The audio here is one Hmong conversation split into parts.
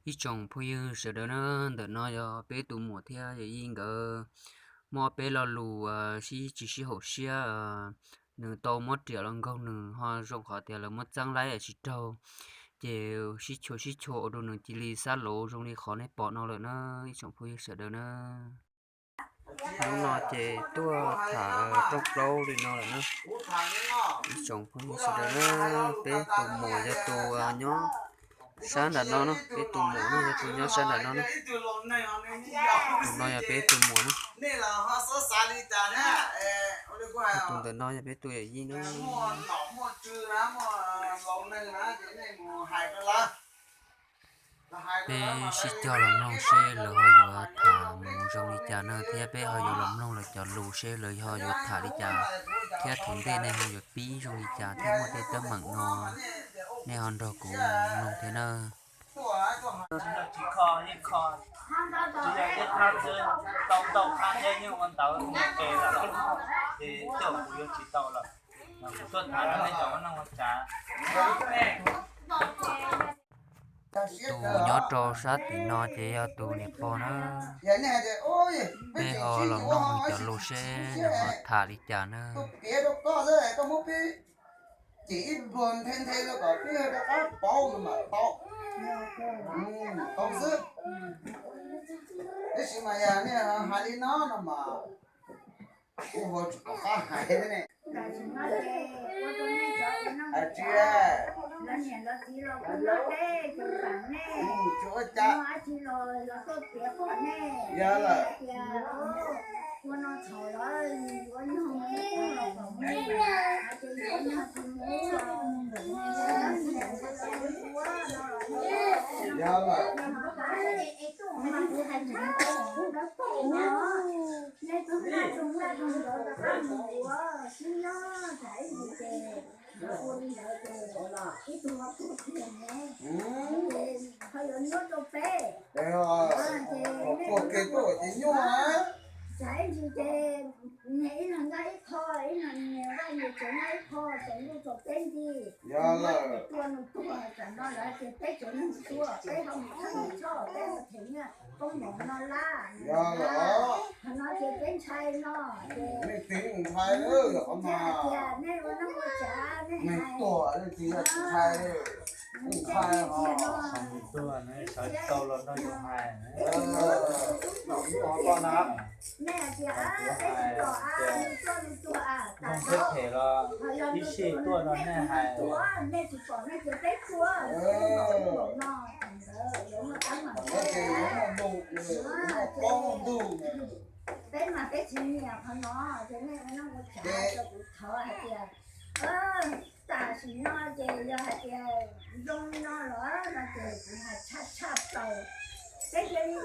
Ib tsoom phooj ywg sawv daws na, ntawm no yog peb tus muam thiab yawm yij nkawd muab peb lo lus sib tsis sib haum siab, nws tau muab riam los nkaug nws ho zoo qhov tias lawv muab txeeb laib tsis raug, ces sib chua sib chua ua rau nws cia li xab laus zoo li qhov nej pom no lawm na, ib tsoom phooj ywg sawv daws na. Hnub no ces tuaj tham rooj plaub li no lawm na. Ib tsoom phooj ywg sawv daws na, peb tus muam yog tus nyob sab nram no na, peb tus muam no yog tus nyob sab nram no na. Tus no yog peb tus muam na. Tus ntawm no yog peb tus yawm yij na. Peb sib cog los mloog seb lawv ho yuav tham mus zoo li cas na, thiab peb ho yuav los mloog lawv cov lus seb lawv ho yuav tham li cas, thiab thaum ntej nej ho yuav pib zoo li cas thiab muaj tej teeb meem no, nej ho nrog kuv mloog thiab na. Tus nyob rau sab tim no ces yog tus niam pog na. Peb ho los mloog nws cov lus seb nws ho tham li cas na. Ces ib pluag nthe nthe rau kom peb rov qab pauv no mas tau. Tau xwb. Tab sis mas yog nej hais li no no mas kuv ho tsis pom qab hais thiab ne. Hais tsis, tsis ua cas. Yog lawm. Yog lawm. Puag ke tuaj ces nyuaj. Yog lawm. Yog lawm. Nej txiv ntshai lawm qhov mas. Neeg tuag nej txiv yog tsis ntshai, kuv ntshai os. Tuag sawv tau los nrog yus hais. Mloog thiab phem los ib sij tuaj nrog nej hais. Peb mas peb tsis nyiam qhov no, ces nej ua no ua tsav rau kuv thov hais tias, tam sim no ces yog hais tias zoo li no los no ces kuv hais tshaj tshaj plaws. Peb cia li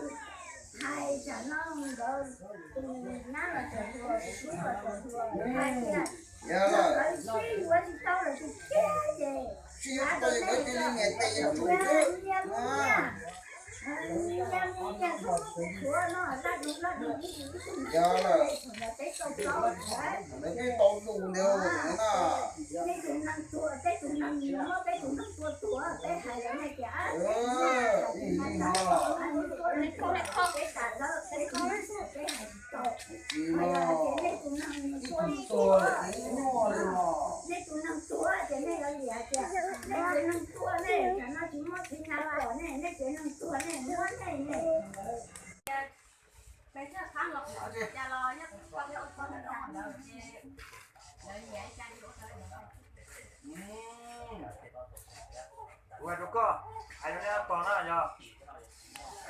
hais tsam no nkawd tus nyab los txawm hluas, tus tub los txawm hluas, hais tias nkawd sib yuav tsis tau lawm tiag tiag ces av rau nej tias nyias mus nyias, nyias mus nyias, txhob muab kuv khuav no, laj du laj du ib tug ib tug ib tug, thaum ntawd peb tau plaub, nej tus neeg tuag, peb tus neeg yuav muab peb tus neeg tuag tuag, peb hais rau nej tias, peb tas lawm, peb tus neeg tuag peb hais tsis tau. Hais tias nej tus neeg tuag, nej tus neeg tuag ces nej yuav liam tias nej tsev neeg tuag, nej tam no tsis muaj txiv neej los nej, nej tsev neeg tuag nej muab nej ne. Ua rau koj hais rau nej ob tog na, yog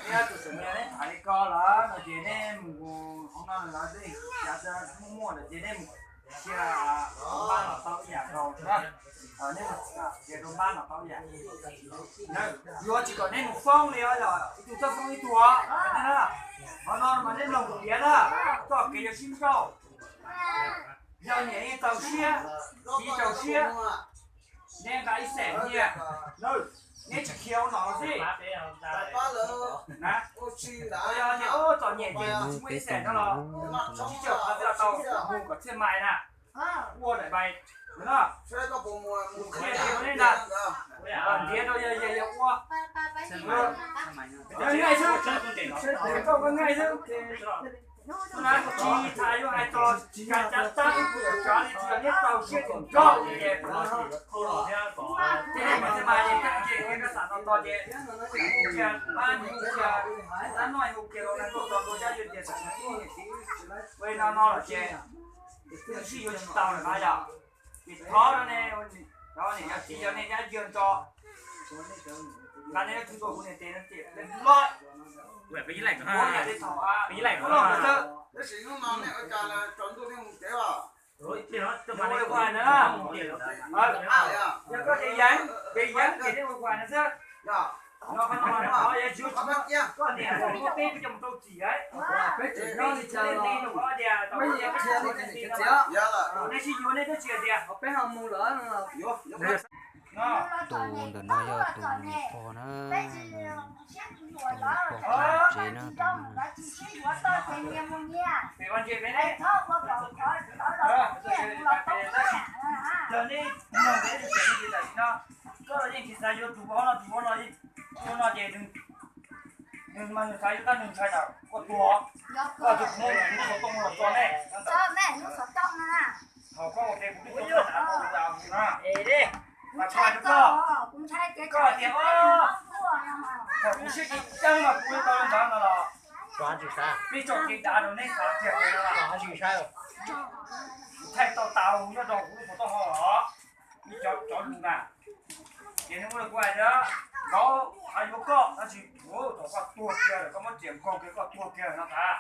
nej ob tug tseem nyiam nej tham li ko lawm no ces nej mus hauv no lawv twb cav muaj muaj lawm ces nej mus cia rau npab no tau ib yam nkaus na. Nej mus cia rau npab no tau ib yam. Yuav tsis kom nej mus foob li os, yog ib tug txawj foob ib tug os. Qhov no mas nej mloog kuv piav na, txoj kev yuav sib nrauj. Yog niam yeej txaus siab, txiv txaus siab, nej nqa ib xees nyiaj, nej tsis khiav ua nom los xij. Yog niam txom nyem ces tsis muaj ib xees no los tsis txawj qhov twg tau mus kom txhiaj mais na, ua daim mais no, qhia tias nej na, ntiav rau yog yog ua, Yog nej xwb, koj koj nej xwb ces tsis tham yuav hais txog kav cav tab kuv tsav li tsis yog neb tau siab tias nrog ces ces mas ces mas ces koj xam no to ces cia pab nws cia, tab noj hu kiag los nag tuaj txog ntua cab yog tias xam no ib niam txiv ua li no no lawm ces nws sib yuav tsis tau lawm na yom. Ces thov no ne, thov niam yog txiv yog nej nyab yawg nto nqa nej lub txim tuaj kuv niam tes no ces loj. Tab sis hnub no nej ua cas tsaus ntuj nej mus tsev os? Ua li kuv hais na, yog koj tias yeev ces yeev ces nej ua kuv hais no xwb. No qhov no qhov yog tsis ua tsis koj niam muaj peb peb coj mus rau txim, peb tseem nyob li cas los peb yuav qhia nej cov niam cov txiv, nej sib yuav nej twb tsis hais tias peb ho mus lawm. Tus ntawm no yog tus niam pog na, tus niam pog pog tsev na, tus no na. Koj los yeej tsis xav yuav tus vauv no, tus vauv no, tus no ces nws mas nws xav yuav tab nws ntshai tas koj tuag, koj tus mus lub xov tooj los tso nej. Thaum koj ua ke kuv twb tuaj txog tas kuv na, mas tshai rau koj, koj tias thaum kuv siab tsis ceeb mas kuv yuav tau li ntawd no los peb tso kev dav rau neb xav kiag no los thaij tau tas nyob rau kuv lub xov tooj no los ib cov cov lus na. Ces nws ua li kuv hais tias, Nkauj, kuv yuav koj tab sis thaum koj tuag kiag lawm, koj muab riam nkaug kiag koj tuag kiag no tas,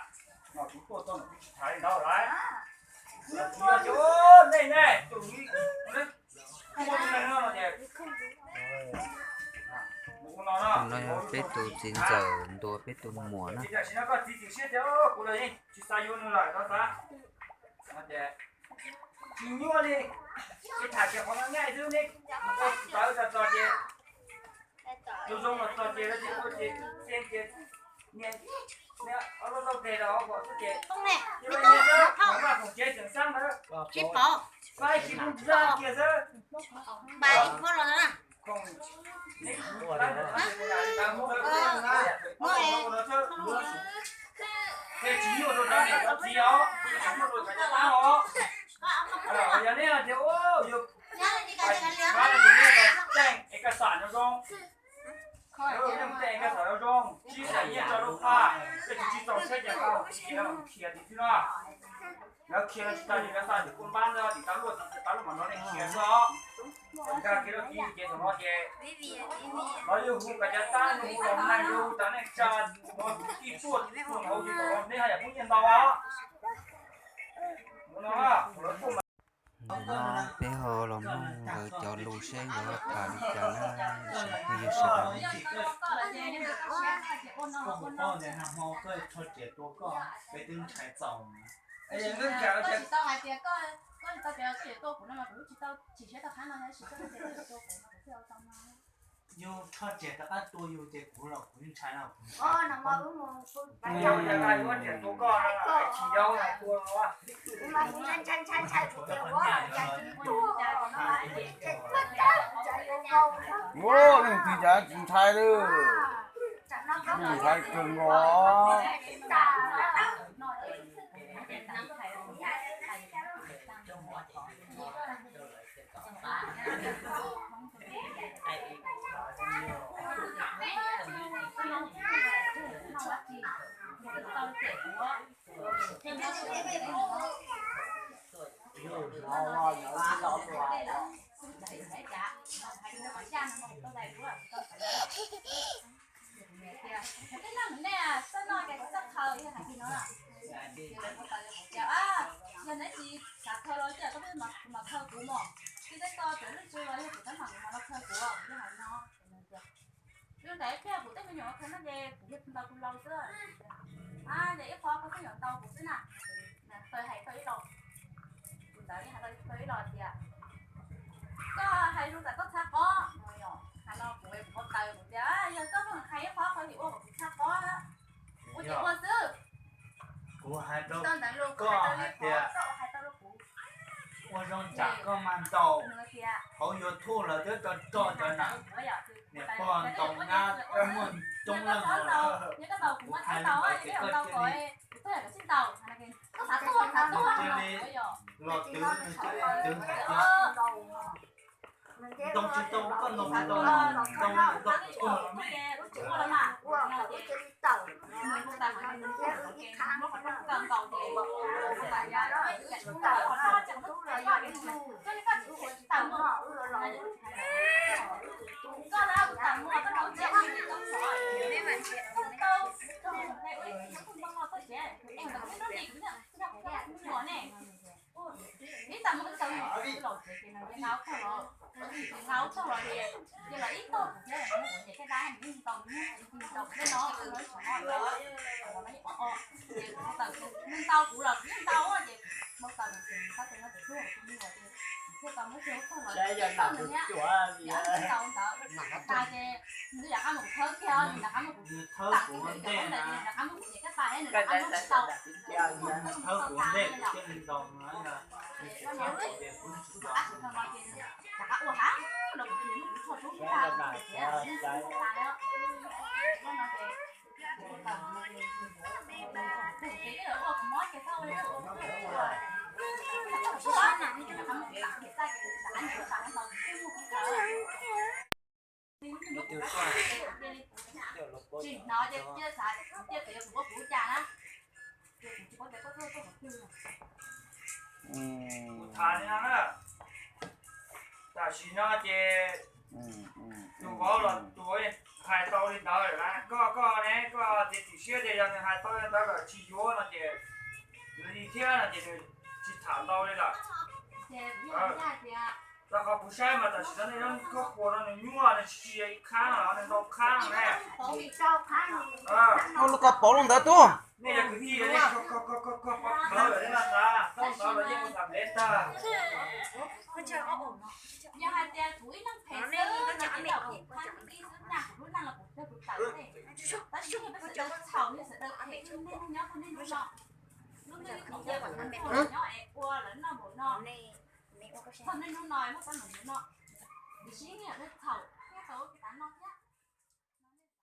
no kuv tuaj txog no kuv tsis tham li ntawd lawm. Kuv yog tias nej ne, tus tus neeg no no ces ua no no, peb tus txiv ntxawm ntuas peb tus muam na. Tam sim no koj txiv txim siab tias kuv los yeej tsis xav yuav nws lawm no tas. Tsis nyuaj li, ces tham tias qhov no nyaj xwb ne, mus tau txawv txog ces tus zoo los txog ces lawv tias ua ces xeeb ces nias ob lub taub tes rau hauv kom xwb ces ib vaj nyiaj xwb, vaj khoom tsev tseem xab ntawd, faib tsis pub nplaj kiag xwb. Ces tsis nyuaj rau cov niam cov txiv os, tsis nyuaj rau cov tab os. Yog nej tias yus pais tsis qab no ces nej teej es kaj xam no zoo, nej teej es kaj xam no zoo, tsis xav nyiaj tso rau qhua, tej tus tsis txaus siab ces tau tsis khiav tim xwb no. Lawv khiav los tsis tau ces lawv xa tim kuj npab ntawd tim tav luaj tim tav luaj mas no nej khiav xwb os. Nkag kiag rau tim ces thaum no ces lawv yuav hu kom cov tab hu los neeg yuav hu tas nej tsa tus no tus tij tuaj tus hauv ces thaum no nej haj yam poob nyiaj ntau os. Ntawm no peb ho los mloog nkawd cov lus seb nkawd tham li cas na, ib tsoom phooj ywg sawv daws. Yus rho tseg rov qab tua yus ces kuv los kuv ntshai no. Ua leej twg cas tsis ntshai lawm, tsis ntshai kawg nkaus. Tej neeg nej txawj noj ces txawj khaws yog hais li no. Yog neb tsis xav khaws los ces koj peb mam khaws kuv mos. Tsis teb ko cov lub tsw los yog kuv tab mam kuv mam los khaws kuv, kuv yog hais no. Lub ntawd thiaj kuv tej me nyuam khaws no ces kuv yog ntaus kuv laus xwb. Ces ib qho koj xwb nyuam ntaus kuv xwb na. Tawg hais tau ib los, kuv ntawd hais tau ib los tias koj hais lus tas koj txhab qob no yom. Hais no kuv kuv taws kuv tias yog koj hais ib qho qhov tim ua kom kuv txhab qob, ua ces ua xwb. Kuv hais rau koj hais tias ua zoo tsam koj mas ntaus hauv YouTube lawv twb tso roj cov na, niam pog ntaus nyab muaj Coob leej, yog koj ntaus kuv mas koj ntaus, yog koj ntaus kuv, kuv tuaj yog koj tsis ntaus. Koj xav tuaj xav tuaj, cia li los twv, twv hais tias ntoo tsis tau, koj ntoo tsis tau, ntoo ntoo tuag los me. Ib tag mus tau los tsev ces nqa ub tog los, nqa ub tog los ces, ces los ib tog kuv thiab, kuv niam thiaj dab mus ntau mus ntau tej no, ntau kuv los kuv yeej ntau ces ntau tau ces tab tes no tus hlub kuv mus ces thiaj tau muab cog ub tog los ces ib tog nws thiab, ntau ntawd tas ces nws rov qab mus khawb kiag, nws rov qab mus kuv tas kuv ntawd ces nws rov qab mus kuv niam thiaj tas nws rov qab mus tau. Thawb kuv ntej kuv thiaj li ntaus no. Kuv tham li no na, tam sim no ces tus vauv los tus vauv hais tau li ntawd lawm, koj koj ne koj txiav txim siab tias yog nws hais tau li ntawd lawm tsis yuav no ces nws li thiab no ces nws tsis tham ntau li lawm. Rau qhov kuv saib mas tam sim no nej nyob koj puas no nws nyuaj, nws tsis yog ib qhab no los nws ntau qhab no ne. Ua lub ko pauv lub ntawd tuaj. Nej yog kwv tij, nej koj koj koj koj koj pov khawv lawm, nej mas tas tau ntawd los yeej ua tham ntev tag. Yog hais tias kuv ib leeg phem xwb no ces tau kuv qhab ib xwb nag kuv lub neej los kuv thiab kuv tawm tej, tab sis yog peb sawv daws txhaum, yog sawv daws phem, nej nyob tus neeg no, lub neej cia kuv nyob es ua lawv noj npaum no, txog niaj hnub no muaj teeb meem no, tiam sis yeej yog peb txhaum thiab tau ua tas no thiab.